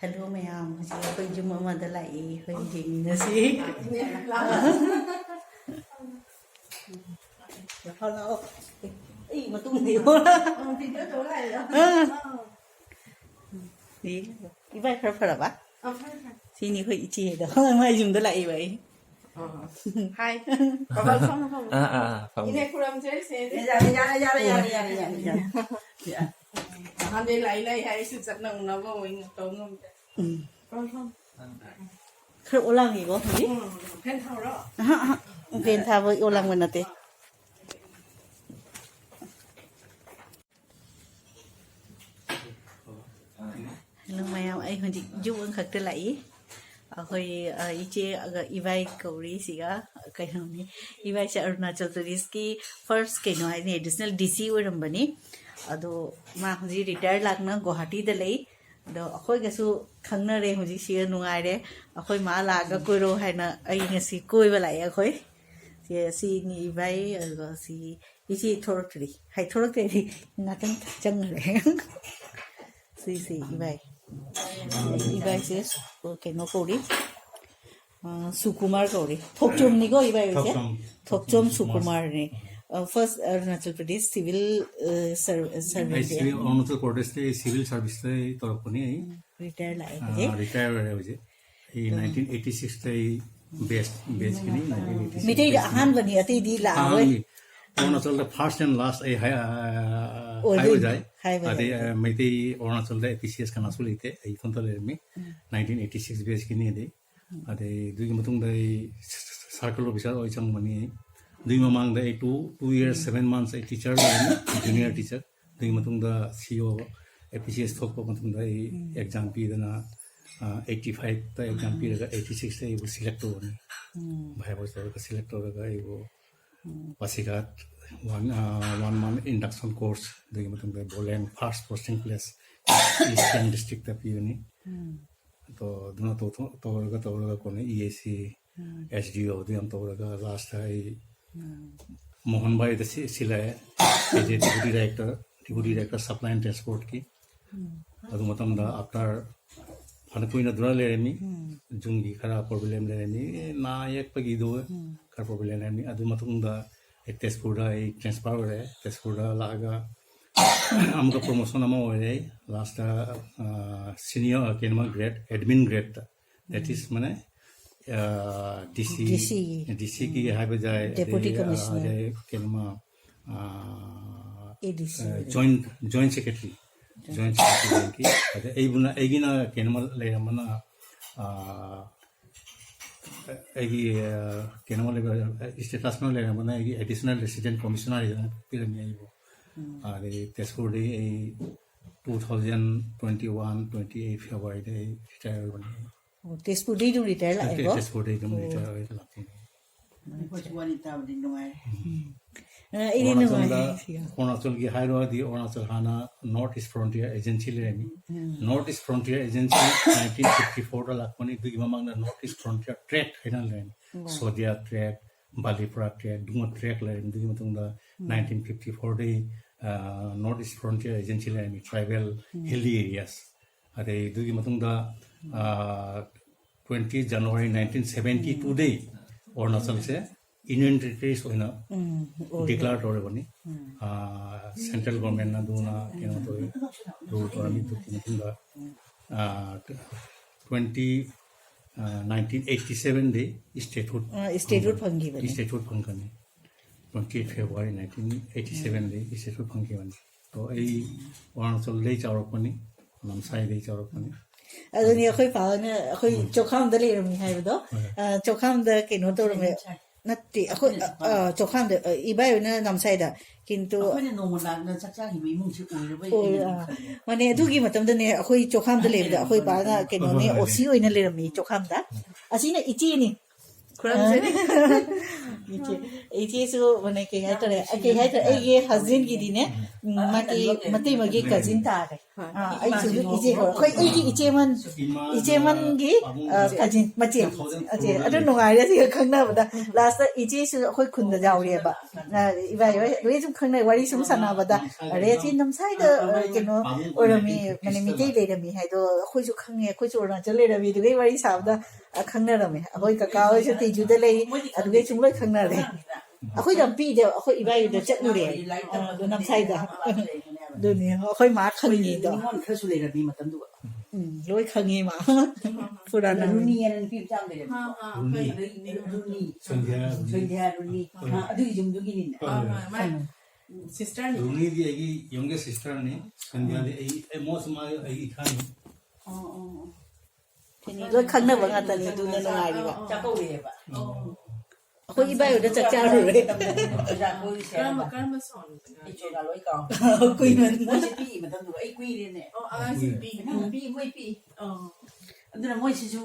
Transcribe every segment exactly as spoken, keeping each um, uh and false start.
ꯑꯗꯣ ꯃꯌꯥꯝ ꯍꯧꯖꯤꯛ ꯑꯩꯈꯣꯏ ꯌꯨꯝ ꯑꯃꯗ ꯂꯥꯛꯏ, ꯑꯩꯈꯣꯏ ꯌꯦꯡꯃꯤꯟꯅꯁꯤ꯫ ꯂꯥꯛꯑꯣ, ꯂꯥꯛꯑꯣ꯫ ꯑꯩ ꯃꯇꯨꯡꯗ ꯌꯦꯡꯉꯣ꯫ ꯑ, video ꯇꯧ ꯂꯥꯛꯏꯔꯣ? ꯑ꯫ ꯑ꯫ ꯏ-, ꯏꯕꯥꯏ ꯈꯔ ꯐꯔꯕ? ꯑ, ꯐꯔꯦ, ꯐꯔꯦ꯫ ꯁꯤꯅꯤ ꯑꯩꯈꯣꯏ ꯏꯆꯦꯗꯣ꯫ ꯃꯥꯏ ꯌꯨꯝꯗ ꯂꯥꯛꯏꯕ ꯑꯩ꯫ ꯑ꯫ ꯍꯥꯏ꯫ ꯕꯕꯥ, ꯐꯝꯃꯣ, ꯐꯝꯃꯣ꯫ ꯑꯥ, ꯑꯥ, ꯑꯥ, ꯐꯝꯃꯣ꯫ ꯏꯅꯦ ꯈꯨꯔꯨꯝꯖꯔꯤꯁꯦ꯫ ꯌꯥꯔꯦ, ꯌꯥꯔꯦ, ꯌꯥꯔꯦ꯫ ꯅꯍꯥꯟꯗꯩ ꯂꯥꯛꯏ, ꯂꯥꯛꯏ ꯍꯥꯏ, ꯑꯩꯁꯨ ꯆꯠꯅ ꯎꯅꯕ ꯑꯣꯏꯅ ꯇꯧ ꯉꯝꯗꯦ꯫ ꯎꯝ꯫ ꯐꯝꯃꯣ, ꯐꯝꯃꯣ꯫ ꯈꯔ ꯑꯣꯂꯥꯡꯉꯤꯀꯣ ꯍꯧꯖꯤꯛ? ꯎꯝ, fan ꯊꯥꯎꯔꯣ? ꯑꯍ, ꯑꯍ, fan ꯊꯥꯕ ꯑꯣꯂꯥꯡꯕ ꯅꯠꯇꯦ꯫ Hello ꯃꯌꯥꯝ, ꯑꯩ ꯍꯧꯖꯤꯛ ꯌꯨꯝ ꯑꯃꯈꯛꯇ ꯂꯥꯛꯏ꯫ ꯑꯩꯈꯣꯏ, ꯑ, ꯏꯆꯦ ꯑꯒ ꯏꯕꯥꯏ ꯀꯧꯔꯤ ꯁꯤꯒ, ꯀꯩꯅꯣꯅꯤ, ꯏꯕꯥꯏꯁꯦ ꯑꯔꯨꯅꯥꯆꯜ ꯄ꯭ꯔꯗꯦꯁꯀꯤ first ꯀꯩꯅꯣ ꯍꯥꯏꯅꯤ, additional D C ꯑꯣꯏꯔꯝꯕꯅꯤ꯫ ꯑꯗꯣ ꯃꯥ ꯍꯧꯖꯤꯛ retire ꯂꯥꯛꯅ ꯒꯨꯋꯥꯍꯥꯇꯤꯗ ꯂꯩ꯫ ꯑꯗꯣ ꯑꯩꯈꯣꯏꯒꯁꯨ ꯈꯪꯅꯔꯦ, ꯍꯧꯖꯤꯛꯁꯤꯒ ꯅꯨꯡꯉꯥꯏꯔꯦ꯫ ꯑꯩꯈꯣꯏ ꯃꯥ ꯂꯥꯛꯑꯒ ꯀꯣꯏꯔꯣ ꯍꯥꯏꯅ ꯑꯩ ꯉꯁꯤ ꯀꯣꯏꯕ ꯂꯥꯛꯑꯦ ꯑꯩꯈꯣꯏ꯫ ꯁꯤ, ꯁꯤꯅꯤ ꯏꯕꯥꯏ, ꯑꯗꯨꯒ ꯁꯤ ꯏꯆꯦ ꯊꯣꯔꯛꯇ꯭ꯔꯤ꯫ ꯍꯥꯏ, ꯊꯣꯔꯛꯇ꯭ꯔꯤ꯫ ꯉꯥꯛꯇꯪ ꯆꯪꯉꯨꯔꯦ꯫ ꯁꯤꯁꯤ ꯏꯕꯥꯏ꯫ ꯏꯕꯥꯏꯁꯦ ꯀꯩꯅꯣ ꯀꯧꯔꯤ꯫ ꯑ, ꯁꯨꯀꯨꯃꯥꯔ ꯀꯧꯔꯤ꯫ ꯊꯣꯛꯆꯣꯝꯅꯤꯀꯣ ꯏꯕꯥꯏ ꯍꯣꯏꯁꯦ? ꯊꯣꯛꯆꯣꯝ꯫ ꯊꯣꯛꯆꯣꯝ ꯊꯣꯛꯆꯣꯝ ꯁꯨꯀꯨꯃꯥꯔ꯫ ꯁꯨꯀꯨꯃꯥꯔꯅꯦ꯫ ꯑ, first ꯑꯔꯨꯅꯥꯆꯜ ꯄ꯭ꯔꯗꯦꯁ civil, ꯑ, serv-, ꯑꯩ servant꯫ Civil, ꯑꯔꯨꯅꯥꯆꯜ ꯄ꯭ꯔꯗꯦꯁꯇ civil serviceꯇ ꯇꯧꯔꯛꯄꯅꯤ ꯑꯩ꯫ ꯎꯝ, retire ꯂꯥꯛꯑꯦ ꯑ, ꯍꯧꯖꯤꯛ꯫ Retire ꯑꯣꯏꯔꯦ ꯍꯧꯖꯤꯛ꯫ ꯑꯩ ꯎꯝ꯫ Nineteen eighty sixꯇ ꯑꯩ batch, batchꯀꯤꯅꯤ, nineteen eighty six꯫ ꯃꯤꯇꯩꯗ ꯑꯍꯥꯟꯕꯅꯤ, ꯑꯇꯩꯗꯤ ꯂꯥꯛꯑꯔꯣꯏ꯫ ꯑꯍꯥꯟꯕꯅꯤ꯫ ꯑꯔꯨꯅꯥꯆꯜꯗ first and last ꯑꯩ ꯍꯥꯏ-, ꯑ, ꯑꯣꯏꯗꯣꯏꯅꯤ꯫ ꯍꯥꯏꯕ ꯌꯥꯏ꯫ ꯍꯥꯏꯕ ꯑꯗꯩ, ꯌꯥꯏ꯫ ꯑ, ꯃꯩꯇꯩ ꯑꯔꯨꯅꯥꯆꯜꯗ APCS ꯀꯅꯥꯁꯨ ꯂꯩꯇꯦ꯫ ꯑꯩ ꯏꯊꯟꯇ ꯂꯩꯔꯝꯃꯤ꯫ ꯎꯝ꯫ Nineteen eighty six batchꯀꯤꯅꯤ ꯑꯗꯩ꯫ ꯎꯝ꯫ ꯑꯗꯩ ꯑꯗꯨꯒꯤ ꯃꯇꯨꯡꯗ ꯑꯩ circle officer ꯑꯣꯏ ꯆꯪꯕꯅꯤ꯫ ꯑꯗꯨꯒꯤ ꯃꯃꯥꯡꯗ ꯑꯩ two, two years, ꯎꯝ꯫ Seven months ꯑꯩ teacher ꯑꯣꯏꯔꯝꯃꯤ, junior teacher꯫ ꯑꯗꯨꯒꯤ ꯃꯇꯨꯡꯗ CO, APCS ꯊꯣꯛꯄ ꯃꯇꯨꯡꯗ ꯑꯩ ꯎꯝ꯫ Exam ꯄꯤꯗꯅ, ꯑ, eighty fiveꯇ exam ꯎꯝ꯫ Pꯤꯔꯒ eighty sixꯇ ꯑꯩꯕꯨ select ꯇꯧꯕꯅꯤ꯫ ꯎꯝ꯫ Viva ꯇꯧꯔꯒ select ꯇꯧꯔꯒ ꯑꯩꯕꯨ ꯎꯝ꯫ Pasighat one, ꯑ, one month induction course, ꯑꯗꯨꯒꯤ ꯃꯇꯨꯡꯗ Boleng first posting place East Siang districtꯇ ꯄꯤꯕꯅꯤ꯫ ꯎꯝ꯫ ꯑꯗꯣ ꯑꯗꯨꯅ ꯇꯧꯊꯣꯛ-, ꯇꯧꯔꯒ ꯇꯧꯔꯒ ꯀꯣꯟꯅ EAC, ꯎꯝ꯫ SDO ꯑꯗꯨ ꯌꯥꯝ ꯇꯧꯔꯒ lastꯇ ꯑꯩ ꯎꯝ꯫ ꯃꯣꯍꯟ ꯚꯥꯏꯗ ꯁꯤ-, ꯁꯤꯜꯂꯛꯑꯦ꯫ ꯑꯩꯁꯦ deputy director, deputy director supply and transportꯀꯤ꯫ ꯎꯝ꯫ ꯑꯗꯨ ꯃꯇꯝꯗ after ꯐꯅ ꯀꯨꯏꯅ ꯑꯗꯨꯅ ꯂꯩꯔꯝꯃꯤ꯫ ꯎꯝ. ꯌꯨꯝꯒꯤ ꯈꯔ problem ꯂꯩꯔꯝꯃꯤ, ꯅꯥ ꯌꯦꯛꯄꯒꯤꯗꯣ ꯎꯝ. ꯈꯔ problem ꯂꯩꯔꯝꯃꯤ꯫ ꯑꯗꯨ ꯃꯇꯨꯡꯗ ꯑꯩ ꯇꯦꯖꯄꯨꯔꯗ ꯑꯩ transfer ꯑꯣꯏꯔꯦ꯫ ꯇꯦꯖꯄꯨꯔꯗ ꯂꯥꯛꯑꯒ ꯑꯃꯨꯛꯀ promotion ꯑꯃ ꯑꯣꯏꯔꯦ꯫ Last, ꯑ, senior, ꯀꯩꯅꯣꯃ grade, admin grade ꯇ꯫ That is, ꯃꯥꯅꯦ, ꯑ, D C, D C ꯒꯤ꯫ D C ꯒꯤ ꯍꯥꯏꯕ ꯌꯥꯏ꯫ Deputy ꯑꯗꯩ, ꯑ, Commissioner꯫ ꯑꯗꯩ ꯀꯩꯅꯣꯃ, ꯑ, A D C ꯑ, ꯑꯣꯏꯔꯦ꯫ Joint, Joint Secretary꯫ Joint Secretary ꯒꯤ꯫ ꯑꯗꯩ ꯑꯩꯕꯨꯅ, ꯑꯩꯒꯤꯅ ꯀꯩꯅꯣꯃ ꯂꯩꯔꯝꯕꯅ, ꯑ, ꯑꯩꯒꯤ, ꯑ, ꯀꯩꯅꯣꯃ ꯂꯩꯕ, status ꯑꯃ ꯂꯩꯔꯝꯕꯅ ꯑꯩꯒꯤ Additional Resident Commissioner ꯍꯥꯏꯗꯅ ꯄꯤꯔꯝꯃꯤ ꯑꯩꯕꯨ꯫ ꯎꯝ. ꯑꯗꯩ ꯇꯦꯖꯄꯨꯔꯗꯒꯤ ꯑꯩ two thousand twenty-one, twenty-eight February ꯗ ꯑꯩ retire ꯑꯣꯏꯕꯅꯤ꯫ ꯑꯣ, ꯇꯦꯖꯄꯨꯔꯗꯩ ꯑꯗꯨꯝ retire ꯂꯥꯛꯑꯦꯀꯣ? ꯇꯦꯖꯄꯨꯔꯗꯩ ꯑꯗꯨꯝ ꯑꯣ. Retire ꯑꯣꯏꯔꯒ ꯂꯥꯛꯄꯅꯤ꯫ ꯑꯩꯈꯣꯏꯁꯨ ꯋꯥꯔꯤ ꯇꯥꯕꯗꯤ ꯅꯨꯡꯉꯥꯏ꯫ ꯎꯝ. ꯑ, ꯑꯩꯗꯤ ꯑꯔꯨꯅꯥꯆꯜꯗ, ꯅꯨꯡꯉꯥꯏ꯫ ꯑꯔꯨꯅꯥꯆꯜꯒꯤ ꯍꯥꯏꯔꯨꯔꯗꯤ, ꯑꯔꯨꯅꯥꯆꯜ ꯍꯥꯟꯅ North East Frontier Agency ꯂꯩꯔꯝꯃꯤ꯫ ꯎꯝ. North East Frontier Agency nineteen fifty-four ꯗ ꯂꯥꯛꯄꯅꯤ꯫ ꯑꯗꯨꯒꯤ ꯃꯃꯥꯡꯗ North East Frontier Tract ꯍꯥꯏꯅ ꯂꯩꯔꯝꯃꯤ꯫ ꯎꯝ. Sodia Tract, Balipura Tract, ꯑꯗꯨꯒꯨꯝꯕ tract ꯂꯩꯔꯝꯃꯤ꯫ ꯑꯗꯨꯒꯤ ꯃꯇꯨꯡꯗ ꯎꯝ. nineteen fifty-four ꯗꯒꯤ, ꯑ, North East Frontier Agency ꯂꯩꯔꯝꯃꯤ, tribal ꯎꯝ. Hilly areas꯫ ꯑꯗꯩ ꯑꯗꯨꯒꯤ ꯃꯇꯨꯡꯗ, ꯑ, twenty January nineteen seventy-two ꯗꯒꯤ ꯑꯔꯨꯅꯥꯆꯜꯁꯦ Union Territories ꯑꯣꯏꯅ ꯎꯝ, ꯑꯣꯏꯔꯦ꯫ Declare ꯇꯧꯔꯕꯅꯤ꯫ ꯎꯝ. ꯑ, central government ꯅ ꯑꯗꯨꯅ ꯀꯩꯅꯣ ꯇꯧꯔꯦ, rule ꯇꯧꯔꯝꯃꯤ꯫ ꯑꯗꯨꯒꯤ ꯃꯇꯨꯡꯗ, ꯑ, twenty, ꯑ, nineteen eighty-seven ꯗꯒꯤ statehood ꯑ, statehood ꯐꯪꯈꯤꯕꯅꯤ꯫ Statehood ꯐꯪꯒꯅꯤ꯫ Twenty-eight February nineteen eighty-seven ꯗꯒꯤ statehood ꯐꯪꯈꯤꯕꯅꯤ꯫ ꯑꯗꯣ ꯑꯩ ꯑꯔꯨꯅꯥꯆꯜꯗꯩ ꯆꯥꯎꯔꯛꯄꯅꯤ, ꯅꯝꯁꯥꯏꯗꯩ ꯆꯥꯎꯔꯛꯄꯅꯤ꯫ ꯑꯗꯨꯅꯤ ꯑꯩꯈꯣꯏ ꯄꯥꯅ ꯑꯩꯈꯣꯏ ꯎꯝ. ꯆꯣꯈꯥꯝꯗ ꯂꯩꯔꯝꯃꯤ ꯍꯥꯏꯕꯗꯣ꯫ ꯍꯣꯏ. ꯑ, ꯆꯣꯈꯥꯝꯗ ꯀꯩꯅꯣ ꯇꯧꯔꯝꯃꯦ꯫ ꯅꯠꯇꯦ, ꯑꯩꯈꯣꯏ, ꯑ, ꯑ, ꯆꯣꯈꯥꯝꯗ, ꯑ, ꯏꯕꯥꯏ ꯍꯣꯏꯅ ꯅꯝꯁꯥꯏꯗ꯫ ꯀꯤꯟꯇꯨ ꯑꯩꯈꯣꯏꯅ ꯅꯣꯡꯃ ꯂꯥꯛꯅ ꯆꯥꯛ ꯆꯥꯈꯤꯕ ꯏꯃꯨꯡꯁꯦ ꯑꯣꯏꯔꯕ ꯑꯣꯏ-, ꯑꯩꯅ ꯑꯗꯨꯝ ꯑ, ꯈꯜꯂꯦ꯫ ꯃꯥꯅꯦ, ꯑꯗꯨꯒꯤ ꯃꯇꯝꯗꯅꯦ ꯑꯩꯈꯣꯏ ꯆꯣꯈꯥꯝꯗ ꯂꯩꯕꯗ ꯑꯩꯈꯣꯏ ꯄꯥꯅ ꯀꯩꯅꯣꯅꯦ, ꯍꯣꯏ, ꯍꯣꯏ, ꯍꯣꯏ꯫ OC ꯑꯣꯏꯅ ꯂꯩꯔꯝꯃꯤ ꯆꯣꯈꯥꯝꯗ꯫ ꯑꯁꯤꯅ ꯏꯆꯦꯅꯤ꯫ ꯈꯨꯔꯨꯝꯖꯔꯤ꯫ ꯏꯆꯦ, ꯏꯆꯦꯁꯨ ꯃꯥꯅꯦ ꯀꯩ ꯍꯥꯏꯇꯥꯔꯦ, ꯀꯩ ꯍꯥꯏꯇꯥꯔꯦ, ꯑꯩꯒꯤ husband ꯒꯤꯗꯤꯅꯦ, ꯎꯝ, ꯃꯥꯒꯤ ꯃꯇꯩꯃꯒꯤ ꯀꯖꯤꯟ ꯇꯥꯔꯦ꯫ ꯑꯥ, ꯑꯩꯁꯨ ꯏꯆꯦ ꯀꯧꯔꯦ꯫ ꯑꯩꯈꯣꯏ, ꯑꯩꯒꯤ ꯏꯆꯦꯃꯟ, ꯏꯃꯥ, ꯏꯆꯦꯃꯟꯒꯤ, ꯄꯥꯕꯨꯡ ꯑ, ꯏꯆꯦ꯫ ꯀꯖꯤꯟ, ꯃꯆꯦ꯫ ꯇꯨ ꯊꯥꯎꯖꯟ ꯃꯆꯦ꯫ ꯐꯣꯔ ꯑꯗꯨ ꯅꯨꯡꯉꯥꯏꯔꯦ ꯁꯤꯒ ꯈꯪꯅꯕꯗ꯫ ꯂꯥꯁꯇ ꯏꯆꯦꯁꯨ ꯑꯩꯈꯣꯏ ꯈꯨꯟꯗ ꯌꯥꯎꯔꯦꯕ꯫ ꯑ, ꯏꯕꯥꯏ ꯍꯣꯏ ꯂꯣꯏ ꯁꯨꯝ ꯈꯪꯅꯩ, ꯋꯥꯔꯤ ꯁꯨꯝ ꯁꯥꯟꯅꯕꯗ꯫ ꯑꯔꯦ, ꯁꯤ ꯅꯝꯁꯥꯏꯗ, ꯑ, ꯀꯩꯅꯣ ꯑꯣꯏꯔꯝꯃꯤ, ꯃꯅꯤ ꯃꯤꯇꯩ ꯂꯩꯔꯝꯃꯤ ꯍꯥꯏꯗꯣ ꯑꯩꯈꯣꯏꯁꯨ ꯈꯪꯉꯦ, ꯑꯩꯈꯣꯏꯁꯨ ꯑꯔꯨꯅꯥꯆꯜ ꯂꯩꯔꯝꯃꯤ ꯑꯗꯨꯒꯤ ꯋꯥꯔꯤ ꯁꯥꯕꯗ, ꯑ, ꯈꯪꯅꯔꯝꯃꯤ꯫ ꯑꯩꯈꯣꯏ ꯀꯀꯥ ꯍꯣꯏꯁꯨ ꯇꯤꯖꯨꯗ ꯂꯩ, ꯑꯗꯨꯒꯤ ꯁꯨꯝ ꯂꯣꯏ ꯈꯪꯅꯔꯦ꯫ ꯑꯩꯈꯣꯏ ꯌꯥꯝ ꯄꯤꯛꯏꯗ, ꯑꯩꯈꯣꯏ ꯏꯕꯥꯏꯗ ꯆꯠꯂꯨꯔꯦ, ꯑ, ꯅꯝꯁꯥꯏꯗ꯫ ꯑꯗꯨꯅꯤ, ꯑꯩꯈꯣꯏ ꯃꯥ ꯈꯪꯉꯤꯗꯣ꯫ ꯅꯤꯉꯣꯜ ꯈꯔꯁꯨ ꯂꯩꯔꯝꯃꯤ ꯃꯇꯝꯗꯨꯒ꯫ ꯎꯝ, ꯂꯣꯏ ꯈꯪꯉꯤ ꯃꯥ꯫ ꯄꯨꯔꯥꯅ꯫ ꯔꯨꯅꯤ ꯍꯥꯏꯅ ꯅꯨꯄꯤ ꯃꯆꯥ ꯑꯃ ꯂꯩꯔꯝꯃꯤ꯫ ꯑꯥ, ꯑꯥ, ꯔꯨꯅꯤ꯫ ꯑꯩꯈꯣꯏ ꯔꯨꯅꯤ꯫ ꯁꯟꯙ꯭ꯌꯥ ꯔꯨꯅꯤ꯫ ꯁꯟꯙ꯭ꯌꯥ ꯔꯨꯅꯤ꯫ ꯍꯣꯏ꯫ ꯑꯥ, ꯑꯗꯨꯒꯤ ꯌꯨꯝꯗꯨꯒꯤꯅꯤꯅꯦ꯫ ꯍꯣꯏ, ꯍꯣꯏ꯫ ꯑꯥ, ꯃꯥꯏ ꯎꯝ꯫ Sisterꯅꯤ꯫ ꯔꯨꯅꯤꯗꯤ ꯑꯩꯒꯤ youngest sisterꯅꯤ꯫ ꯁꯟꯙ꯭ꯌꯥꯗꯤ ꯑꯩ, ꯑꯩ most ꯃꯥ ꯑꯩꯒꯤ ꯏꯈꯥꯅꯤ꯫ ꯑꯣ, ꯑꯣ, ꯑꯣ꯫ ꯂꯣꯏ ꯈꯪꯅꯕ ꯉꯥꯛꯇꯅꯤ, ꯑꯗꯨꯅ ꯅꯨꯡꯉꯥꯏꯔꯤꯕ꯫ ꯆꯥꯛꯀꯧꯔꯦꯕ꯫ ꯑꯣ꯫ ꯑꯩꯈꯣꯏ ꯏꯕꯥꯏ ꯍꯣꯏꯗ ꯆꯥꯛ ꯆꯥꯔꯨꯔꯦ꯫ ꯑꯣꯖꯥ ꯀꯣꯏꯔꯨꯁꯦ ꯀꯔꯝꯕ, ꯍꯥꯏꯔꯒ꯫ ꯀꯔꯝꯕ song? ꯑꯩ ꯆꯣꯒꯥ ꯂꯣꯏ ꯀꯥꯎ꯫ ꯀꯨꯏꯃꯟꯗꯅ꯫ ꯃꯣꯏꯁꯦ ꯄꯤꯛꯏ ꯃꯇꯝꯗꯨꯒ ꯑꯩ ꯀꯨꯏꯔꯦꯅꯦ꯫ ꯑꯣ, ꯑꯉꯥꯡꯁꯤꯡ ꯄꯤꯛꯏ꯫ ꯎꯝ, ꯄꯤꯛꯏ, ꯃꯣꯏ ꯄꯤꯛꯏ꯫ ꯑꯣ꯫ ꯑꯗꯨꯅ ꯃꯣꯏꯁꯤꯁꯨ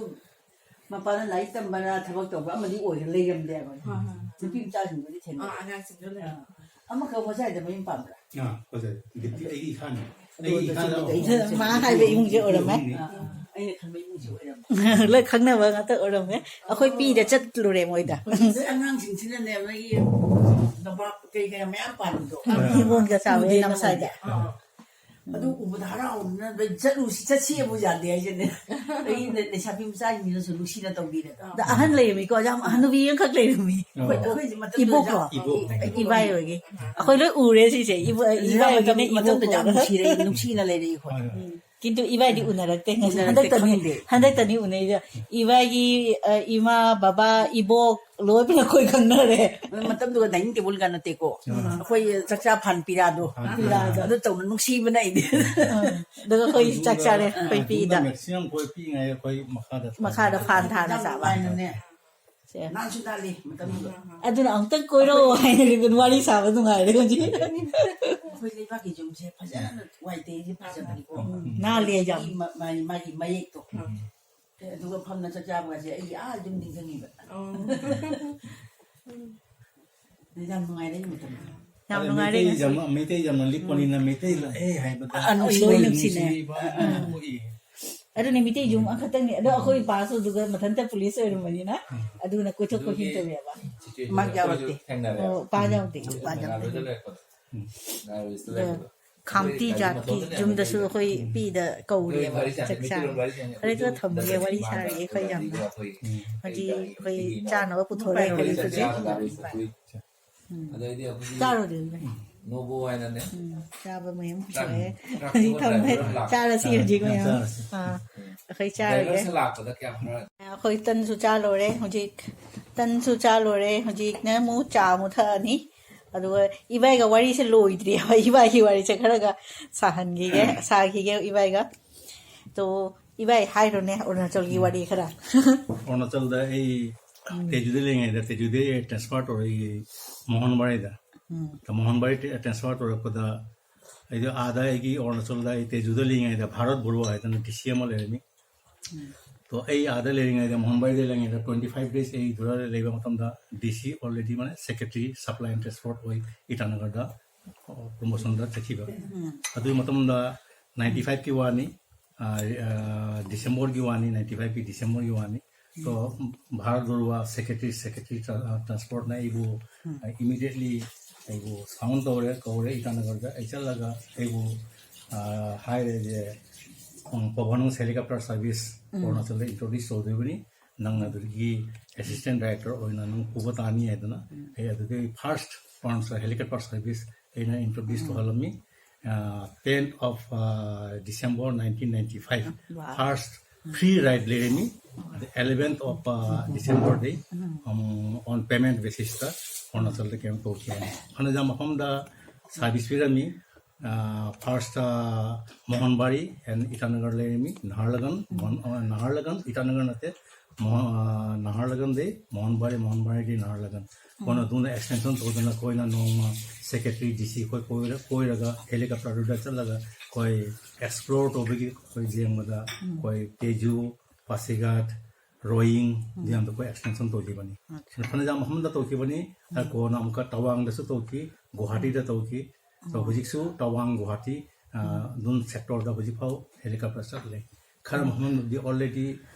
ꯃꯄꯥꯟꯗ ꯂꯥꯏꯔꯤꯛ ꯇꯝꯕꯅ ꯊꯕꯛ ꯇꯧꯕ ꯑꯃꯗꯤ ꯑꯣꯏꯔ ꯂꯩꯔꯝꯗꯦꯕ꯫ ꯍꯣꯏ, ꯍꯣꯏ꯫ ꯅꯨꯄꯤ ꯃꯆꯥꯁꯤꯡꯗꯨꯗꯤ ꯊꯦꯡꯅꯩ꯫ ꯑꯥ, ꯑꯉꯥꯡꯁꯤꯡꯗꯣ ꯂꯩꯔꯝꯃꯦ꯫ ꯑꯥ꯫ ꯑꯃꯈꯛ ꯍꯣꯖꯥꯏꯗ ꯃꯌꯨꯝ ꯄꯥꯟꯕ꯭ꯔꯥ? ꯑꯥ, ꯍꯣꯖꯥꯏ꯫ ꯗꯤꯄꯤ ꯑꯩꯒꯤ ꯏꯈꯥꯅꯤ꯫ ꯑꯗꯨ ꯑꯩꯒꯤ ꯏꯈꯥꯗ ꯑꯗꯨꯁꯨ ꯑꯩꯈꯣꯏ ꯃꯥ ꯍꯥꯏꯕ ꯏꯃꯨꯡꯁꯦ ꯑꯣꯏꯔꯝꯃꯦ꯫ ꯑꯥ, ꯑꯥ꯫ ꯑꯩꯅ ꯈꯟꯕ ꯏꯃꯨꯡꯁꯦ ꯑꯣꯏꯔꯝꯃꯦ꯫ ꯂꯣꯏ ꯈꯪꯅꯕ ꯉꯥꯛꯇ ꯑꯣꯏꯔꯝꯃꯦ꯫ ꯑꯩꯈꯣꯏ ꯄꯤꯗ ꯆꯠꯂꯨꯔꯦ ꯃꯣꯏꯗ꯫ ꯍꯧꯖꯤꯛꯇꯤ ꯑꯉꯥꯡꯁꯤꯡꯁꯤꯅꯅꯦ, ꯅꯣꯏꯒꯤ ꯅꯕꯥꯞ ꯀꯩ ꯀꯩ ꯃꯌꯥꯝ ꯄꯥꯟꯕꯗꯣ꯫ ꯎꯝ, ꯍꯤꯡꯒꯣꯜꯒ ꯆꯥꯎꯋꯦ ꯎꯗꯦ ꯅꯝꯁꯥꯏꯗ꯫ ꯑꯥ꯫ ꯑꯗꯨ ꯎꯕꯗ ꯍꯔꯥꯎꯗꯅ ꯆꯠꯂꯨꯁꯤ, ꯆꯠꯁꯤ ꯑꯃꯨꯛ ꯌꯥꯗꯦ ꯍꯥꯏꯁꯤꯅꯦ꯫ ꯑꯩꯅ ꯂꯩꯁꯥꯕꯤ ꯃꯆꯥꯁꯤꯡꯁꯤꯅꯁꯨ ꯅꯨꯡꯁꯤꯅ ꯇꯧꯕꯤꯔꯦ꯫ ꯑꯗ ꯑꯍꯟ ꯂꯩꯔꯝꯃꯤꯀꯣ, ꯌꯥꯝ ꯍꯅꯨꯕꯤ ꯑꯃꯈꯛ ꯂꯩꯔꯝꯃꯤ꯫ ꯑꯩꯈꯣꯏ, ꯑꯩꯈꯣꯏꯁꯦ ꯃꯇꯝꯗꯨꯗ ꯏꯕꯣꯛꯂꯣ? ꯏꯕꯣꯛ꯫ ꯏꯕꯥꯏ ꯍꯣꯏꯒꯤ꯫ ꯑꯩꯈꯣꯏ ꯂꯣꯏ ꯎꯔꯦ ꯁꯤꯁꯦ꯫ ꯏꯕꯣ-, ꯏꯕꯥꯏ ꯍꯣꯏꯒꯤꯅ ꯃꯇꯝꯗꯨꯗ ꯌꯥꯝ ꯏꯕꯣꯛ ꯅꯨꯡꯁꯤꯔꯦ, ꯅꯨꯡꯁꯤꯅ ꯂꯩꯔꯛꯏ ꯑꯩꯈꯣꯏ꯫ ꯍꯣꯏ, ꯍꯣꯏ꯫ ꯎꯝ꯫ ꯀꯤꯟꯇꯨ ꯏꯕꯥꯏꯗꯤ ꯎꯅꯔꯛꯇꯦ꯫ ꯉꯁꯤ ꯎꯅꯔꯛꯇꯦ, ꯍꯟꯗꯛꯇꯅꯤ, ꯈꯪꯗꯦ꯫ ꯍꯟꯗꯛꯇꯅꯤ ꯎꯅꯩꯁꯦ꯫ ꯏꯕꯥꯏꯒꯤ, ꯑ, ꯏꯃꯥ, ꯕꯕꯥ, ꯏꯕꯣꯛ, ꯂꯣꯏꯅ ꯑꯩꯈꯣꯏ ꯈꯪꯅꯔꯦ꯫ ꯃꯇꯝꯗꯨꯒ dining table ꯒ ꯅꯠꯇꯦꯀꯣ꯫ ꯎꯝ꯫ ꯑꯩꯈꯣꯏ ꯆꯥꯛꯆꯥ ꯐꯥꯟ ꯄꯤꯔꯥꯗꯣ꯫ ꯐꯥꯟ ꯄꯤꯔꯥꯗꯣ꯫ ꯑꯗꯨ ꯇꯧꯅ ꯅꯨꯡꯁꯤꯕꯅ ꯑꯩꯗꯤ꯫ ꯎꯝ꯫ ꯑꯗꯨꯒ ꯑꯩꯈꯣꯏ ꯆꯥꯛ ꯆꯥꯔꯦ, ꯑꯩꯈꯣꯏ ꯑꯗꯨꯒ ꯄꯤꯗ꯫ Maximum ꯑꯩꯈꯣꯏ ꯄꯤꯛꯏꯉꯩ ꯑꯩꯈꯣꯏ ꯃꯈꯥꯗ ꯐꯥꯟ ꯃꯈꯥꯗ ꯊꯥꯔꯒ ꯐꯥꯟ ꯊꯥꯅ ꯌꯥꯝ ꯆꯥꯕ꯫ ꯅꯨꯡꯉꯥꯏꯅꯅꯦ꯫ ꯁꯦ꯫ ꯅꯥꯟꯁꯨ ꯅꯥꯜꯂꯤ ꯃꯇꯝꯗꯨꯗ꯫ ꯑꯗꯨꯅ ꯑꯃꯨꯛꯇꯪ ꯀꯣꯏꯔꯛꯑꯣ ꯍꯥꯏꯅ ꯋꯥꯔꯤ ꯁꯥꯕ ꯅꯨꯡꯉꯥꯏꯔꯦ ꯍꯧꯖꯤꯛ꯫ ꯑꯩꯈꯣꯏ ꯂꯩꯕꯥꯛꯀꯤ ꯌꯨꯝꯁꯦ ꯐꯖꯅ ꯋꯥꯏ ꯇꯩꯔꯗꯤ ꯐꯖꯕꯅꯤꯀꯣ꯫ ꯎꯝ, ꯅꯥꯜꯂꯦ ꯌꯥꯝ꯫ ꯃꯥꯒꯤ ꯃ-, ꯃꯥꯒꯤ, ꯃꯥꯒꯤ ꯃꯌꯦꯛꯇꯣ꯫ ꯎꯝ꯫ ꯑꯦ, ꯑꯗꯨꯒ ꯐꯝꯅ ꯆꯥꯛ ꯆꯥꯕꯒꯁꯦ ꯑꯩꯒꯤ ꯑꯥ ꯌꯨꯝ ꯅꯤꯡꯁꯤꯡꯉꯤꯕ꯫ ꯑꯣ꯫ ꯌꯥꯝ ꯅꯨꯡꯉꯥꯏꯔꯦ ꯑꯩ ꯃꯇꯝꯗꯣ꯫ ꯌꯥꯝ ꯑꯗ ꯅꯨꯡꯉꯥꯏꯔꯦ ꯃꯩꯇꯩ ꯉꯁꯤ꯫ ꯌꯥꯝ-, ꯃꯩꯇꯩ ꯌꯥꯝꯅ ꯂꯤꯛꯄꯅꯤꯅ ꯃꯩꯇꯩ ꯂꯥꯛꯑꯦ ꯍꯥꯏꯕꯗ ꯑ, ꯂꯣꯏ ꯂꯣꯏ ꯅꯨꯡꯁꯤꯅꯩ꯫ ꯅꯨꯡꯁꯤꯕ ꯑꯃ ꯄꯣꯛꯏ꯫ ꯑꯗꯨꯅꯦ, ꯃꯤꯇꯩ ꯌꯨꯝ ꯑꯃꯈꯛꯇꯪꯅꯤ꯫ ꯑꯗꯣ ꯑꯩꯈꯣꯏ ꯄꯥꯁꯨ ꯑꯗꯨꯒ ꯃꯊꯟꯇ ꯄꯨꯂꯤꯁ ꯑꯣꯏꯔꯝꯕꯅꯤꯅ, ꯑꯗꯨꯅ ꯀꯣꯏꯊꯣꯛ ꯀꯣꯏꯁꯤꯟ ꯑꯗꯨꯒꯤ ꯇꯧꯋꯦꯕ꯫ Situation ꯃꯥ ꯑꯩꯈꯣꯏꯁꯨ ꯌꯥꯎꯔꯛꯇꯦ꯫ ꯊꯦꯡꯅꯔꯦ꯫ ꯑꯣ, ꯄꯥ ꯌꯥꯎꯗꯦ, ꯄꯥ ꯌꯥꯎꯗꯦ꯫ ꯅꯥꯒꯥꯂꯦꯟꯗ ꯂꯩꯔꯛꯄꯗ꯫ ꯅꯥꯒꯥꯂꯦꯟꯗ ꯑꯗꯣ ꯂꯩꯔꯛꯄꯗ꯫ ꯈꯥꯝꯇꯤ ꯑꯩꯈꯣꯏ ꯒꯥꯔꯤ ꯖꯥꯠꯀꯤ ꯃꯇꯣꯟꯗꯅꯦ ꯌꯨꯝꯗꯁꯨ ꯑꯩꯈꯣꯏ ꯑꯩꯈꯣꯏ ꯄꯤꯗ ꯀꯧꯔꯦꯕ, ꯒꯥꯔꯤ ꯆꯥꯝꯃ-, ꯆꯥꯛ ꯃꯩꯇꯩꯂꯣꯟ ꯆꯥꯔꯦ꯫ ꯒꯥꯔꯤ ꯆꯥꯝꯃ-, ꯑꯗꯩꯗꯨꯗ ꯃꯩꯇꯩꯂꯣꯟ ꯊꯝꯃꯒꯦ, ꯋꯥꯔꯤ ꯁꯥꯔꯒꯦ ꯑꯩꯈꯣꯏ ꯌꯥꯝꯅ꯫ ꯎꯝ꯫ ꯍꯧꯖꯤꯛ ꯑꯩꯈꯣꯏ ꯆꯥꯅꯕ ꯄꯨꯊꯣꯔꯛꯑꯦ ꯍꯧꯖꯤꯛ ꯍꯧꯖꯤꯛ꯫ ꯎꯝ꯫ ꯑꯗꯩꯗꯤ ꯑꯩꯈꯣꯏꯒꯤ ꯆꯥꯔꯣ ꯑꯗꯨꯗꯤ꯫ ꯅꯣꯕꯣ ꯍꯥꯏꯅꯅꯦ꯫ ꯎꯝ, ꯆꯥꯕ ꯃꯌꯥꯝ ꯇ꯭ꯔꯛ-, ꯄꯨꯊꯣꯛꯑꯦ꯫ ꯇ꯭ꯔꯛ ꯍꯧꯖꯤꯛ ꯑꯃ ꯊꯝꯃꯦ꯫ ꯗ꯭ꯔꯥꯏꯚꯔ ꯂꯥꯛꯄ꯫ ꯆꯥꯔꯁꯤ ꯍꯧꯖꯤꯛ ꯃꯌꯥꯝ꯫ ꯆꯥꯔꯁꯤ꯫ ꯑꯥ, ꯑꯩꯈꯣꯏ ꯆꯥꯔꯒꯦ꯫ ꯗ꯭ꯔꯥꯏꯚꯔꯁꯦ ꯂꯥꯛꯄꯗ ꯀꯌꯥꯝ ꯍꯔꯥꯎꯏ꯫ ꯑꯩꯈꯣꯏ ꯇꯟꯁꯨ ꯆꯥ ꯂꯣꯏꯔꯦ ꯍꯧꯖꯤꯛ꯫ ꯇꯟꯁꯨ ꯆꯥ ꯂꯣꯏꯔꯦ꯫ ꯍꯧꯖꯤꯛꯅ ꯑꯃꯨꯛ ꯆꯥ ꯑꯃꯨꯛ ꯊꯛꯑꯅꯤ꯫ ꯑꯗꯨꯒ ꯏꯕꯥꯏꯒ ꯋꯥꯔꯤꯁꯦ ꯂꯣꯏꯗ꯭ꯔꯤꯑꯕ꯫ ꯏꯕꯥꯏꯒꯤ ꯋꯥꯔꯤꯁꯦ ꯈꯔꯒ ꯁꯥꯍꯟꯈꯤꯒꯦ, ꯁꯥꯈꯤꯒꯦ ꯏꯕꯥꯏꯒ꯫ ꯇꯣ, ꯏꯕꯥꯏ ꯍꯥꯏꯔꯣꯅꯦ ꯑꯔꯨꯅꯥꯆꯜꯒꯤ ꯎꯝ꯫ ꯋꯥꯔꯤ ꯈꯔ꯫ ꯑꯔꯨꯅꯥꯆꯜꯗ ꯑꯩ ꯎꯝ꯫ ꯇꯦꯖꯨꯗ ꯂꯩꯔꯤꯉꯩꯗ, ꯇꯦꯖꯨꯗꯒꯤ ꯑꯩ transfer ꯇꯧꯔꯛꯏ ꯃꯣꯍꯟꯕꯥꯔꯤꯗ꯫ ꯎꯝ꯫ ꯇ ꯃꯣꯍꯟꯕꯥꯔꯤ ꯇ-, transfer ꯇꯧꯔꯛꯄꯗ ꯑꯩꯗꯣ ꯑꯥꯗ ꯑꯩꯒꯤ ꯑꯔꯨꯅꯥꯆꯜꯗ ꯑꯩ ꯇꯦꯖꯨꯗ ꯂꯩꯔꯤꯉꯩꯗ ꯚꯥꯔꯠ ꯕꯣꯔꯣ ꯍꯥꯏꯗꯅ D C ꯑꯃ ꯂꯩꯔꯝꯃꯤ꯫ ꯎꯝ꯫ ꯇꯣ ꯑꯩ ꯑꯥꯗ ꯂꯩꯔꯤꯉꯩꯗ, ꯃꯣꯍꯟꯕꯥꯔꯤꯗ ꯂꯩꯔꯤꯉꯩꯗ twenty five days ꯑꯩ ꯑꯗꯨꯗ ꯂꯩꯕ ꯃꯇꯝꯗ D C already ꯃꯥꯅꯦ secretary supply and transport ꯑꯣꯏ ꯏꯇꯥꯅꯒꯔꯗ, ꯑ, promotionꯗ ꯆꯠꯈꯤꯕ꯫ ꯎꯝ꯫ ꯑꯗꯨꯒꯤ ꯃꯇꯝꯗ ninety fiveꯀꯤ ꯋꯥꯅꯤ, ꯑ, ꯑ, Decemberꯒꯤ ꯋꯥꯅꯤ, ninety fiveꯀꯤ Decemberꯒꯤ ꯋꯥꯅꯤ꯫ ꯇꯣ ꯚꯥꯔꯠ ꯕꯣꯔꯣ secretary, secretary tra-, transportꯅ ꯑꯩꯕꯨ, ꯎꯝ꯫ ꯑ, immediately ꯑꯩꯕꯨ sound ꯇꯧꯔꯦ, ꯀꯧꯔꯦ ꯏꯇꯥꯅꯒꯔꯗ꯫ ꯑꯩ ꯆꯠꯂꯒ ꯑꯩꯕꯨ, ꯑ, ꯍꯥꯏꯔꯦ ꯖꯦ, ꯎꯝ, ꯄꯕꯟ ꯍꯪꯁ helicopter service ꯎꯝ꯫ ꯑꯔꯨꯅꯥꯆꯜꯗ introduce ꯇꯧꯗꯣꯏꯕꯅꯤ, ꯅꯪꯅ ꯑꯗꯨꯗꯒꯤ assistant director ꯑꯣꯏꯅ ꯅꯪ ꯄꯨꯕ ꯇꯥꯅꯤ ꯍꯥꯏꯗꯅ ꯎꯝ꯫ ꯑꯩ ꯑꯗꯨꯗꯒꯤ first ꯑꯔꯨꯅꯥꯆꯜ helicopter service ꯑꯩꯅ introduce ꯎꯝ꯫ ꯇꯧꯍꯜꯂꯝꯃꯤ꯫ ꯑ, tenth of, ꯑ, December nineteen ninety five, ꯋꯥ꯫ First free ride ꯂꯩꯔꯝꯃꯤ꯫ ꯑꯗ eleventh of, ꯑ, Decemberꯗꯤ, ꯎꯝ꯫ ꯎꯝ, on payment basisꯇ ꯑꯔꯨꯅꯥꯆꯜꯗ ꯀꯩꯅꯣ ꯇꯧꯈꯤꯕꯅꯤ꯫ ꯐꯅꯌꯥꯝ ꯃꯐꯝꯗ service ꯄꯤꯔꯝꯃꯤ꯫ ꯑ, first, ꯑ, ꯃꯣꯍꯟꯕꯥꯔꯤ and ꯏꯇꯥꯅꯒꯔ ꯂꯩꯔꯝꯃꯤ꯫ ꯅꯍꯥꯔꯂꯒꯟ, ꯎꯝ꯫ ꯃꯣꯍꯟ-, ꯑ, ꯅꯍꯥꯔꯂꯒꯟ, ꯏꯇꯥꯅꯒꯔ ꯅꯠꯇꯦ꯫ ꯃꯣꯍ-, ꯑ, ꯅꯍꯥꯔꯂꯒꯟꯗꯤ ꯃꯣꯍꯟꯕꯥꯔꯤ, ꯃꯣꯍꯟꯕꯥꯔꯤꯗꯤ ꯅꯍꯥꯔꯂꯒꯟ꯫ ꯎꯝ꯫ ꯀꯣꯟꯅ ꯑꯗꯨꯅ extension ꯇꯧꯗꯅ ꯑꯩꯈꯣꯏꯅ ꯅꯣꯡꯃ secretary D C ꯑꯩꯈꯣꯏ ꯀꯣꯏꯔ-, ꯀꯣꯏꯔꯒ helicopterꯗꯨꯗ ꯆꯠꯂꯒ ꯑꯩꯈꯣꯏ explore ꯇꯧꯕꯒꯤ ꯑꯩꯈꯣꯏ ꯌꯦꯡꯕꯗ ꯎꯝ꯫ ꯑꯩꯈꯣꯏ ꯇꯦꯖꯨ, ꯄꯥꯁꯤꯒꯥꯠ, ꯔꯣꯌꯤꯡ ꯎꯝ꯫ ꯃꯌꯥꯝꯗꯣ ꯑꯩꯈꯣꯏ extension ꯇꯧꯈꯤꯕꯅꯤ꯫ ꯑꯠꯆꯥ꯫ ꯐꯅꯌꯥꯝ ꯃꯐꯝꯗ ꯇꯧꯈꯤꯕꯅꯤ꯫ ꯎꯝ꯫ ꯀꯣꯟꯅ ꯑꯃꯨꯛꯀ ꯇꯋꯥꯡꯗꯁꯨ ꯇꯧꯈꯤ꯫ ꯒꯨꯋꯥꯍꯥꯇꯤꯗ ꯇꯧꯈꯤ꯫ ꯑꯗꯣ ꯍꯧꯖꯤꯛꯁꯨ ꯇꯋꯥꯡ ꯒꯨꯋꯥꯍꯥꯇꯤ ꯑꯗꯨꯝ ꯁꯦꯛꯇꯣꯔꯗ ꯍꯧꯖꯤꯛꯐꯥꯎ ꯍꯦꯂꯤꯀꯣꯞꯇꯔ ꯆꯠꯂꯦ꯫ ꯈꯔ ꯃꯐꯝꯗꯤ ꯑꯣꯜꯔꯦꯗꯤ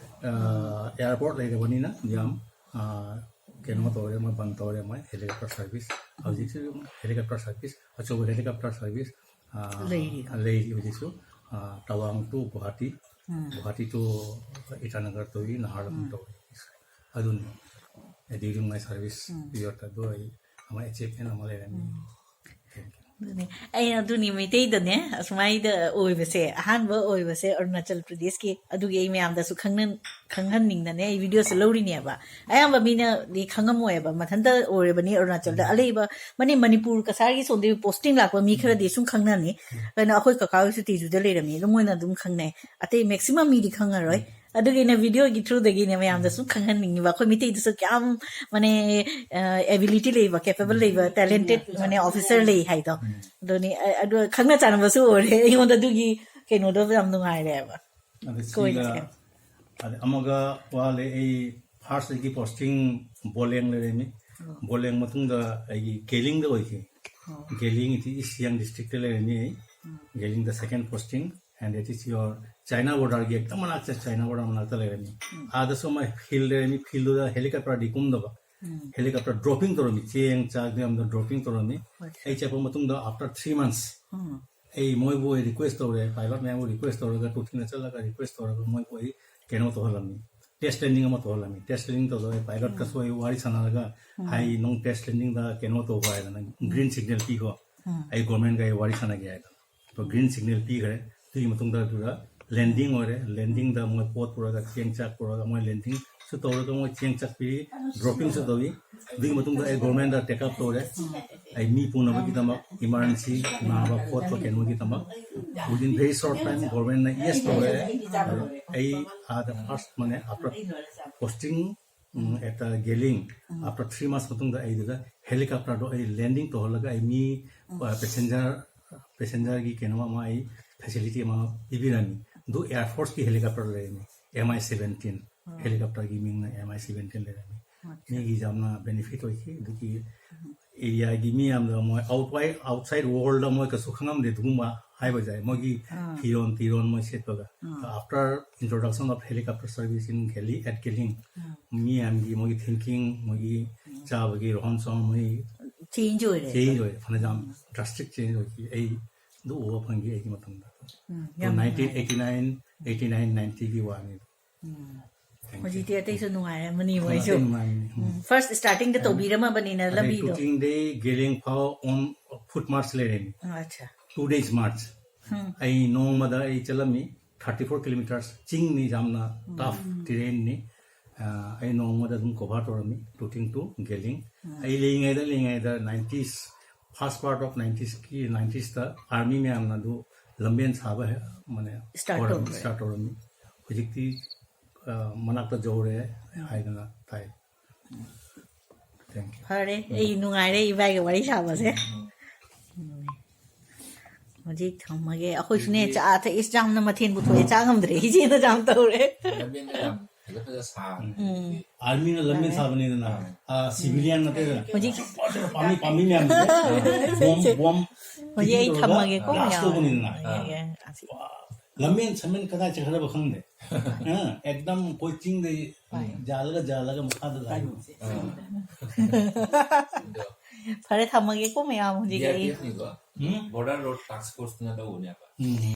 ꯑꯦꯌꯥꯔꯄꯣꯔꯠ ꯂꯩꯔꯕꯅꯤꯅ ꯌꯥꯝ ꯀꯩꯅꯣ ꯇꯧꯔꯦ, ꯃꯣꯏ ꯕꯟ ꯇꯧꯔꯦ ꯃꯣꯏ ꯍꯦꯂꯤꯀꯣꯞꯇꯔ ꯁꯥꯔꯚꯤꯁ꯫ ꯍꯧꯖꯤꯛꯁꯨ ꯍꯦꯂꯤꯀꯣꯞꯇꯔ ꯁꯥꯔꯚꯤꯁ, ꯑꯆꯧꯕ ꯍꯦꯂꯤꯀꯣꯞꯇꯔ ꯁꯥꯔꯚꯤꯁ ꯂꯩꯔꯤ꯫ ꯂꯩꯔꯤ ꯍꯧꯖꯤꯛꯁꯨ꯫ ꯇꯋꯥꯡ ꯇꯨ ꯒꯨꯋꯥꯍꯥꯇꯤ, ꯒꯨꯋꯥꯍꯥꯇꯤ ꯇꯨ ꯏꯇꯥꯅꯒꯔ ꯇꯧꯏ, ꯅꯍꯥꯔꯂꯒꯨꯟ ꯇꯧꯏ꯫ ꯑꯗꯨꯅꯤ during my service period ꯑꯗꯨ ꯑꯩ ꯑꯃ ꯑꯦꯆꯤꯞꯃꯦꯟ ꯑꯃ ꯂꯩꯔꯝꯃꯤ꯫ ꯑꯗꯨꯅꯦ ꯑꯩ ꯑꯗꯨꯅꯤ ꯃꯩꯇꯩꯗꯅꯦ ꯑꯁꯨꯃꯥꯏꯗ ꯑꯣꯏꯕꯁꯦ, ꯑꯍꯥꯟꯕ ꯑꯣꯏꯕꯁꯦ ꯑꯔꯨꯅꯥꯆꯜ ꯄ꯭ꯔꯗꯦꯁꯀꯤ꯫ ꯑꯗꯨꯒꯤ ꯑꯩ ꯃꯌꯥꯝꯗꯁꯨ ꯈꯪꯍꯟꯅꯤꯡꯗꯅꯦ ꯑꯩ ꯚꯤꯗꯤꯑꯣꯁꯦ ꯂꯧꯔꯤꯅꯦꯕ꯫ ꯑꯌꯥꯝꯕ ꯃꯤꯅꯗꯤ ꯈꯪꯉꯝꯃꯣꯏꯕ, ꯃꯊꯟꯇ ꯑꯣꯏꯔꯕꯅꯤ ꯑꯔꯨꯅꯥꯆꯜꯗ꯫ ꯑꯂꯩꯕ ꯃꯅꯤ ꯃꯅꯤꯄꯨꯔ ꯀꯁꯥꯔꯒꯤ ꯁꯣꯝꯗꯒꯤ ꯄꯣꯁꯇꯤꯡ ꯂꯥꯛꯄ ꯃꯤ ꯈꯔꯗꯤ ꯁꯨꯝ ꯈꯪꯅꯅꯤ꯫ ꯀꯩꯅꯣ, ꯑꯩꯈꯣꯏ ꯀꯀꯥ ꯍꯣꯏꯁꯨ ꯇꯤꯖꯨꯗ ꯂꯩꯔꯝꯃꯤ, ꯑꯗꯨꯝ ꯃꯣꯏꯅ ꯑꯗꯨꯝ ꯈꯪꯅꯩ꯫ ꯑꯇꯩ ꯃꯦꯛꯁꯤꯃꯝ ꯃꯤꯗꯤ ꯈꯪꯉꯔꯣꯏ꯫ ꯑꯗꯨꯒꯤꯅꯦ ꯚꯤꯗꯤꯑꯣꯒꯤ ꯊ꯭ꯔꯨꯗꯒꯤꯅꯦ ꯃꯌꯥꯝꯗ ꯁꯨꯝ ꯈꯪꯍꯟꯅꯤꯡꯉꯤꯕ, ꯑꯩꯈꯣꯏ ꯃꯤꯇꯩꯗꯁꯨ ꯀꯌꯥꯝ ꯃꯅꯦ ꯑꯦꯕꯤꯂꯤꯇꯤ ꯂꯩꯕ, ꯀꯦꯄꯦꯕꯜ ꯂꯩꯕ, ꯇꯦꯂꯦꯟꯇꯦꯠ ꯃꯅꯦ ꯑꯣꯐꯤꯁꯔ ꯂꯩ ꯍꯥꯏꯗꯣ꯫ ꯑꯗꯨꯅꯤ ꯑꯗꯨ ꯈꯪꯅ ꯆꯥꯟꯅꯕꯁꯨ ꯑꯣꯏꯔꯦ꯫ ꯑꯩꯉꯣꯟꯗ ꯑꯗꯨꯒꯤ ꯀꯩꯅꯣꯗꯣ ꯌꯥꯝ ꯅꯨꯡꯉꯥꯏꯔꯦꯕ꯫ ꯑꯗ ꯁꯤꯒ ꯑꯗ ꯑꯃꯒ ꯋꯥꯠꯂꯦ꯫ ꯑꯩ ꯐꯥꯔꯁ ꯑꯩꯒꯤ ꯄꯣꯁꯇꯤꯡ ꯕꯣꯂꯦꯡ ꯂꯩꯔꯝꯃꯤ꯫ ꯕꯣꯂꯦꯡ ꯃꯇꯨꯡꯗ ꯑꯩꯒꯤ ꯒꯦꯂꯤꯡꯗ ꯑꯣꯏꯈꯤ꯫ ꯒꯦꯂꯤꯡ ꯏꯇꯤ ꯏꯁ ꯁꯤꯌꯥꯡ ꯗꯤꯁꯇ꯭ꯔꯤꯛꯇ ꯂꯩꯔꯝꯃꯤ꯫ ꯑꯩ ꯒꯦꯂꯤꯡꯗ second posting. And that is your China ꯕꯣꯔꯗꯔꯒꯤ ꯍꯦꯛꯇ ꯃꯅꯥꯛꯇ, ꯆꯥꯏꯅꯥ ꯕꯣꯔꯗꯔ ꯃꯅꯥꯛꯇ ꯂꯩꯔꯝꯃꯤ꯫ ꯑꯥꯗꯁꯨ ꯑꯃ ꯐꯤꯜ ꯂꯩꯔꯝꯃꯤ꯫ ꯐꯤꯜꯗꯨꯗ ꯍꯦꯂꯤꯀꯣꯞꯇꯔꯗꯤ ꯀꯨꯝꯗꯕ, ꯍꯦꯂꯤꯀꯣꯞꯇꯔ ꯗ꯭ꯔꯣꯞꯄꯤꯡ ꯇꯧꯔꯝꯃꯤ꯫ ꯆꯦꯡ ꯆꯥꯛ ꯃꯌꯥꯝꯗꯣ ꯗ꯭ꯔꯣꯞꯄꯤꯡ ꯇꯧꯔꯝꯃꯤ꯫ ꯑꯩ ꯆꯠꯄ ꯃꯇꯨꯡꯗ after three months ꯑꯩ ꯃꯣꯏꯕꯨ ꯑꯩ ꯔꯤꯀ꯭ꯋꯦꯁ ꯇꯧꯔꯦ, ꯄꯥꯏꯂꯣꯠ ꯃꯌꯥꯝꯕꯨ ꯔꯤꯀ꯭ꯋꯦꯁ ꯇꯧꯔꯒ, ꯇꯣꯇꯤꯅ ꯆꯠꯂꯒ ꯔꯤꯀ꯭ꯋꯦꯁ ꯇꯧꯔꯒ ꯃꯣꯏꯕꯨ ꯑꯩ ꯀꯩꯅꯣ ꯇꯧꯍꯜꯂꯝꯃꯤ, ꯇꯦꯁ ꯂꯦꯟꯗꯤꯡ ꯑꯃ ꯇꯧꯍꯜꯂꯝꯃꯤ꯫ ꯇꯦꯁ ꯂꯦꯟꯗꯤꯡ ꯇꯧꯗꯧꯔꯦ, ꯄꯥꯏꯂꯣꯠꯀꯁꯨ ꯑꯩ ꯋꯥꯔꯤ ꯁꯥꯟꯅꯔꯒ ꯍꯥꯏ, ꯅꯪ ꯇꯦꯁ ꯂꯦꯟꯗꯤꯡꯗ ꯀꯩꯅꯣ ꯇꯧꯕ ꯍꯥꯏꯗꯅ ꯒ꯭ꯔꯤꯟ ꯁꯤꯒꯅꯦꯜ ꯄꯤꯈꯣ, ꯑꯩ ꯒꯣꯔꯃꯦꯟꯒ ꯑꯩ ꯋꯥꯔꯤ ꯁꯥꯟꯅꯒꯦ ꯍꯥꯏꯗꯅ꯫ ꯑꯗꯣ ꯒ꯭ꯔꯤꯟ ꯁꯤꯒꯅꯦꯜ ꯄꯤꯈ꯭ꯔꯦ꯫ ꯑꯗꯨꯒꯤ ꯃꯇꯨꯡꯗ ꯑꯗꯨꯗ ꯂꯦꯟꯗꯤꯡ ꯑꯣꯏꯔꯦ꯫ ꯂꯦꯟꯗꯤꯡꯗ ꯃꯣꯏ ꯄꯣꯠ ꯄꯨꯔꯒ, ꯆꯦꯡ ꯆꯥꯛ ꯄꯨꯔꯒ ꯃꯣꯏ ꯂꯦꯟꯗꯤꯡꯁꯨ ꯇꯧꯔꯒ ꯃꯣꯏ ꯆꯦꯡ ꯆꯥꯛ ꯄꯤꯔꯤ, ꯗ꯭ꯔꯣꯞꯄꯤꯡꯁꯨ ꯇꯧꯏ꯫ ꯑꯗꯨꯒꯤ ꯃꯇꯨꯡꯗ ꯑꯩ ꯒꯣꯔꯃꯦꯟꯗ ꯇꯦꯛ ꯑꯞ ꯇꯧꯔꯦ꯫ ꯑꯩ ꯃꯤ ꯄꯨꯅꯕꯒꯤꯗꯃꯛ, ꯏꯃꯥꯔꯖꯦꯟꯁꯤ ꯅꯥꯕ ꯈꯣꯠꯄ ꯀꯩꯅꯣꯒꯤꯗꯃꯛ within very short time ꯒꯣꯔꯃꯦꯟꯅ ꯌꯦꯁ ꯇꯧꯔꯦ꯫ ꯑꯩ ꯑꯥꯗ ꯐꯥꯔꯁ ꯃꯅꯦ after posting at the Geling, after three months ꯃꯇꯨꯡꯗ ꯑꯩꯗꯨꯗ ꯍꯦꯂꯤꯀꯣꯞꯇꯔꯗꯣ ꯑꯩ ꯂꯦꯟꯗꯤꯡ ꯇꯧꯍꯜꯂꯒ ꯑꯩ ꯃꯤ ꯄꯦꯁꯦꯟꯖꯔ ꯄꯦꯁꯦꯟꯖꯔꯒꯤ ꯀꯩꯅꯣ ꯑꯃ ꯑꯩ ꯐꯦꯁꯤꯂꯤꯇꯤ ꯑꯃ ꯄꯤꯕꯤꯔꯝꯃꯤ꯫ ꯑꯗꯨ ꯑꯦꯌꯥꯔ ꯐꯣꯔꯁꯀꯤ ꯍꯦꯂꯤꯀꯣꯞꯇꯔ ꯂꯩꯔꯝꯃꯤ, ꯑꯦꯝ ꯑꯥꯏ ꯁꯕꯦꯟꯇꯤꯟ꯫ ꯍꯦꯂꯤꯀꯣꯞꯇꯔꯒꯤ ꯃꯤꯡꯅ ꯑꯦꯝ ꯑꯥꯏ ꯁꯕꯦꯟꯇꯤꯟ ꯂꯩꯔꯝꯃꯤ꯫ ꯃꯤꯒꯤ ꯌꯥꯝꯅ ꯕꯦꯅꯤꯐꯤꯠ ꯑꯣꯏꯈꯤ꯫ ꯑꯗꯨꯒꯤ ꯑꯦꯔꯤꯌꯥꯒꯤ ꯃꯤ ꯌꯥꯝꯅ ꯃꯣꯏ ꯑꯥꯎꯠꯁꯥꯏꯠ ꯋꯥꯔꯜꯗ ꯃꯣꯏ ꯀꯩꯁꯨ ꯈꯪꯉꯝꯗꯦ ꯑꯗꯨꯒꯨꯝꯕ ꯍꯥꯏꯕꯁꯦ, ꯃꯣꯏꯒꯤ ꯑꯥ꯫ ꯐꯤꯔꯣꯟ ꯇꯤꯔꯣꯟ ꯃꯣꯏ ꯁꯦꯠꯄꯒ꯫ ꯑꯥ꯫ After introduction of helicopter service in Gilling, at Gilling, ꯑꯥ꯫ ꯃꯤ ꯌꯥꯝꯒꯤ ꯃꯣꯏꯒꯤ ꯊꯤꯡꯀꯤꯡ, ꯃꯣꯏꯒꯤ ꯆꯥꯕꯒꯤ ꯔꯣꯍꯟ ꯁꯣꯍꯟ ꯃꯣꯏ ꯆꯦꯟꯖ ꯑꯣꯏꯔꯦ꯫ ꯆꯦꯟꯖ ꯑꯣꯏꯔꯦ, ꯐꯅꯌꯥꯝ ꯗ꯭ꯔꯥꯁꯇꯤꯛ ꯆꯦꯟꯖ ꯑꯣꯏꯈꯤ꯫ ꯑꯩ ꯑꯗꯨ ꯎꯕ ꯐꯪꯈꯤ ꯑꯩꯒꯤ ꯃꯇꯝꯗ꯫ ꯎꯝ, ꯌꯥꯝ ꯅꯥꯏꯟꯇꯤꯟ ꯅꯨꯡꯉꯥꯏꯔꯦ꯫ ꯑꯩꯠꯇꯤ ꯅꯥꯏꯟ ꯑꯩꯠꯇꯤ ꯅꯥꯏꯟ ꯅꯥꯏꯟꯇꯤꯒꯤ ꯋꯥꯅꯤ꯫ ꯎꯝ꯫ Thank you. ꯍꯧꯖꯤꯛꯇꯤ ꯑꯇꯩꯁꯨ ꯅꯨꯡꯉꯥꯏꯔꯝꯃꯅꯤ ꯑꯗꯨꯅ ꯃꯣꯏꯁꯨ꯫ ꯑꯇꯩ ꯅꯨꯡꯉꯥꯏꯔꯝꯃꯅꯤ꯫ ꯎꯝ꯫ ꯎꯝ, ꯐꯥꯔꯁ ꯁ꯭ꯇꯥꯔꯇꯤꯡꯗ ꯇꯧꯕꯤꯔꯝꯃꯕꯅꯤꯅ ꯑꯗꯩ ꯂꯝꯕꯤꯗꯣ꯫ ꯇꯨꯇꯤꯡꯗꯩ ꯒꯦꯂꯦꯡ ꯐꯥꯎ on foot march ꯂꯩꯔꯦꯅꯦ꯫ ꯑꯠꯆꯥ꯫ Two days march꯫ ꯎꯝ꯫ ꯑꯩ ꯅꯣꯡꯃꯗ ꯑꯩ ꯆꯠꯂꯝꯃꯤ thirty four kilometers꯫ ꯆꯤꯡꯅꯤ, ꯌꯥꯝꯅ tough terrainꯅꯤ꯫ ꯑ, ꯑꯩ ꯅꯣꯡꯃꯗ ꯑꯗꯨꯝ cover ꯇꯧꯔꯝꯃꯤ, ꯇꯨꯇꯤꯡ to ꯒꯦꯂꯤꯡ꯫ ꯑꯩ ꯂꯩꯔꯤꯉꯩꯗ ꯂꯩꯔꯤꯉꯩꯗ nineties, first part of ninetiesꯀꯤ ninetiesꯇ ꯑꯥꯔꯃꯤ ꯃꯌꯥꯝꯅ ꯑꯗꯨ ꯂꯝꯕꯦꯟ ꯁꯥꯕ ꯍꯦ-, ꯃꯅꯦ, Start ꯍꯧꯔꯝꯃꯤ, ꯇꯧꯈ꯭ꯔꯦ꯫ Start ꯇꯧꯔꯝꯃꯤ꯫ ꯍꯧꯖꯤꯛꯇꯤ, ꯑ, ꯃꯅꯥꯛꯇ ꯌꯧꯔꯦ ꯍꯥꯏꯗꯅ ꯇꯥꯏ꯫ Thank you꯫ ꯐꯔꯦ, ꯑꯩ ꯅꯨꯡꯉꯥꯏꯔꯦ ꯏꯕꯥꯏꯒ ꯋꯥꯔꯤ ꯁꯥꯕꯁꯦ꯫ ꯎꯝ꯫ ꯍꯧꯖꯤꯛ ꯊꯝꯃꯒꯦ꯫ ꯑꯩꯈꯣꯏꯁꯨꯅꯦ ꯆꯥ ꯊꯛꯏꯁ ꯌꯥꯝꯅ ꯃꯊꯦꯜ ꯄꯨꯊꯣꯛꯑꯦ, ꯆꯥ ꯉꯝꯗ꯭ꯔꯦ, ꯏꯆꯦꯅ ꯌꯥꯝ ꯇꯧꯔꯦ꯫ ꯂꯝꯕꯦꯟꯗ ꯌꯥꯝ ꯐꯖ ꯐꯖ ꯁꯥꯕꯅꯦ꯫ ꯎꯝ꯫ ꯑꯥꯔꯃꯤꯅ ꯂꯝꯕꯦꯟ ꯁꯥꯕꯅꯤꯗꯅ, ꯑ, civilian ꯅꯠꯇꯦꯗꯅ꯫ ꯍꯧꯖꯤꯛ ꯄꯥꯝꯃꯤ, ꯄꯥꯝꯃꯤ ꯃꯌꯥꯝꯁꯦ ꯕꯣꯝ, ꯕꯣꯝ ꯍꯧꯖꯤꯛ ꯑꯩ ꯇꯧꯔꯒ ꯊꯝꯃꯒꯦꯀꯣ, blast ꯃꯌꯥꯝ꯫ ꯇꯧꯕꯅꯤꯗꯅ꯫ ꯌꯦꯡꯒꯦ꯫ ꯂꯝꯕꯦꯟ ꯁꯝꯕꯦꯟ ꯀꯗꯥꯏ ꯆꯠꯈ꯭ꯔꯕ ꯈꯪꯗꯦ꯫ ꯑ, ꯑꯦꯛꯗꯝ ꯑꯩꯈꯣꯏ ꯆꯤꯡꯗꯒꯤ ꯌꯥꯜꯂꯒ ꯌꯥꯜꯂꯒ ꯃꯈꯥꯗ ꯂꯥꯛꯏ꯫ ꯐꯔꯦ, ꯊꯝꯃꯒꯦꯀꯣ ꯃꯌꯥꯝ꯫ ꯍꯧꯖꯤꯛ ꯑꯩ ꯕꯤ ꯑꯥꯔ ꯇꯤ ꯑꯦꯐꯅꯤꯀꯣ꯫ ꯎꯝ? Border Road Task Forceꯅ ꯇꯧꯕꯅꯦꯕ꯫ ꯎꯝ꯫